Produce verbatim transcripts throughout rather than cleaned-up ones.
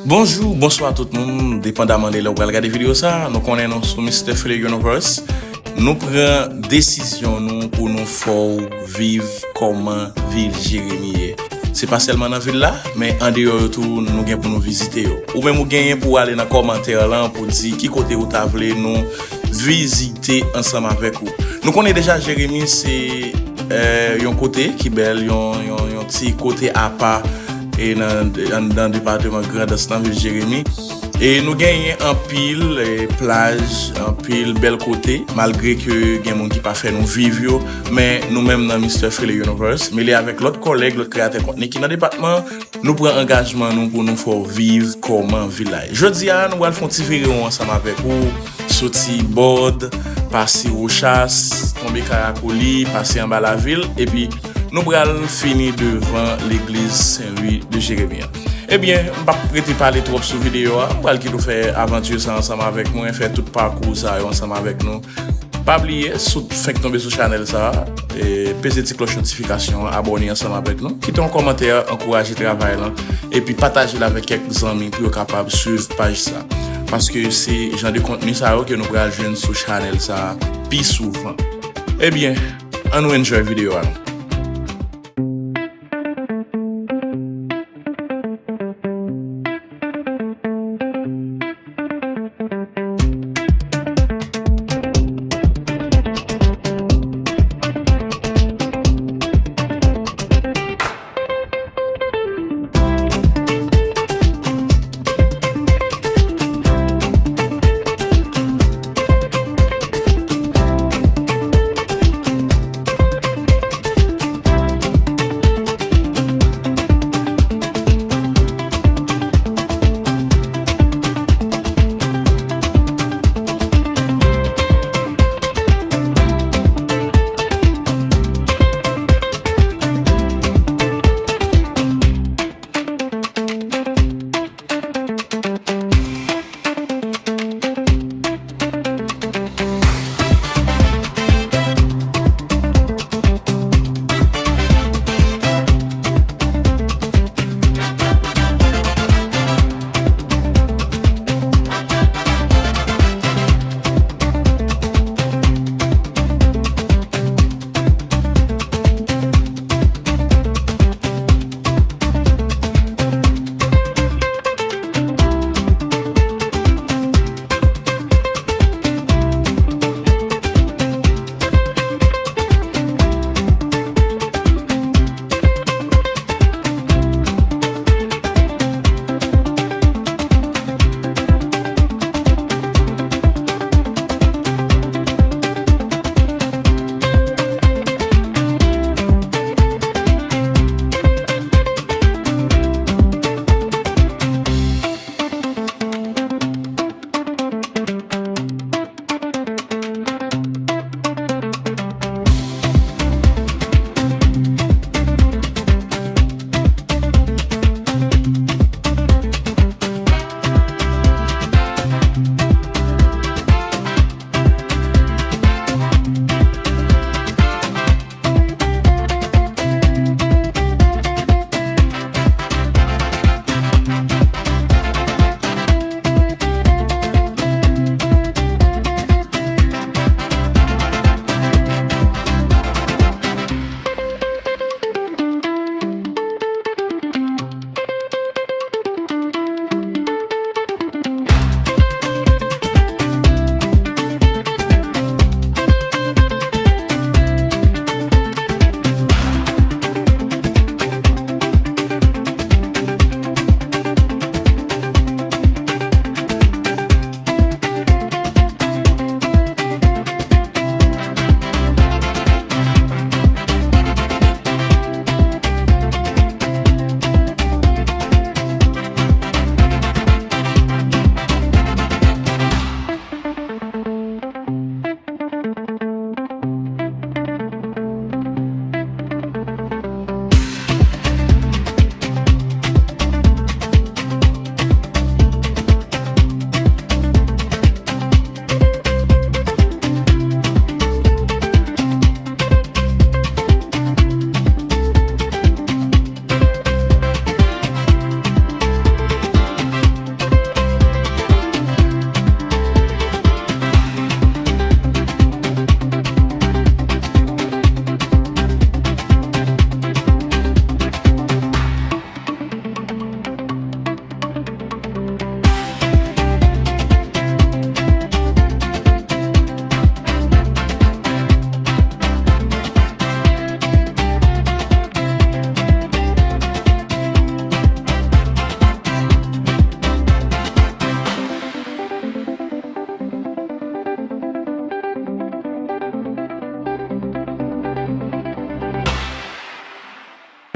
Bonjou, bonswa tout moun, depandaman de lè w pral gade videyo sa, nou konnen nou sou Mister Philly Universe. Nou pran desizyon nou pou nou fè w viv kòman vil Jeremi ye. Se pa sèlman nan vil la, men andeyò yo tou, nou gen pou nou vizite yo. Ou menm ou genyen pou w ale nan kòmantè lan pou di ki kote ou ta vle nou vizite ansanm avèk ou. Nou konnen deja Jeremi se, eh, yon kote ki bèl, yon, yon, yon ti kote apa e nan, nan, nan depatman Grandans, nan vil Jeremi. E nou genyen anpil, eh, plaj, anpil bèl kote, malgre ke gen moun ki pa fè nou viv yo, men nou menm nan Mister Philly Universe, mele avèk lòt kòlèg, lòt kreyatè kontni ki nan depatman, nou pran angajman nou pou nou fè w viv kòman vil la ye. Jodi a, nou pral fè yon ti vire won ansanm avèk ou, soti Bòd, pase Wochas, tonbe Karakoli, pase anba lavil, epi nou pral fini devan legliz Sen Lwi de Jeremi an. Ebyen, m p ap rete pale twòp sou videyo a, m pral kite w fè avanti sa ansanm avèk mwen, fè tout pakou sa yo ansanm avèk nou. Pa bliye, si w fenk tonbe sou chanèl sa, e, peze ti klòch notifikasyon an, abòne ansanm avèk nou, kite yon kòmantè, ankouraje travay lan, epi pataje l avèk kèk zanmi pou yo kapab swiv paj sa. Paske se jan de kontni sa yo ke nou pral jwenn sou chanèl sa pi souvan. Ebyen, ann nou enjoy videyo a non.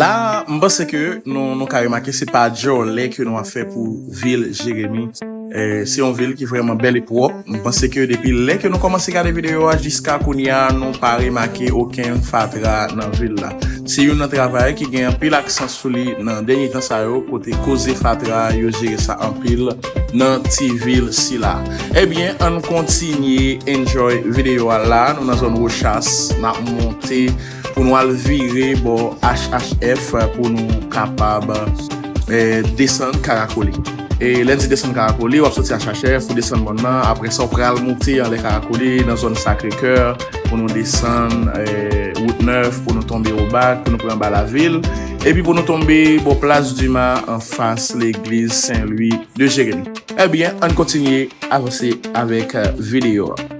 La, m panse ke nou, nou ka remake se pa djòlè ke nou ap fè pou vil Jeremi. Eh, se yon vil ki vrèman bèl e pwòp. M panse ke depi lè ke nou kòmanse gade videyo a jiska kounye a, nou pa remake okenn fatra nan vil la. Se youn nan travay ki gen anpil aksan sou li nan dènye tan sa yo, kote koze fatra yo jere sa anpil nan ti vil sila. Ebyen, ann kontinye enjoy videyo a la. Nou nan zòn Wochas, n ap monte pou nou al vire bò H H F pou nou kapab eh, desann Karakoli. E lè n di desann Karakoli, w ap soti H H F, ou desann mòn nan, apre sa, w pral monte anlè Karakoli, nan zòn Sacré-Cœur, pou nou desann eh, wout nèf, pou nou tonbe Obak, pou nou pran anba lavil, epi pou nou tonbe bò Plas Dima, anfas legliz Sen Lwi de Jeremi. Ebyen, ann kontinye avanse avèk eh, videyo a.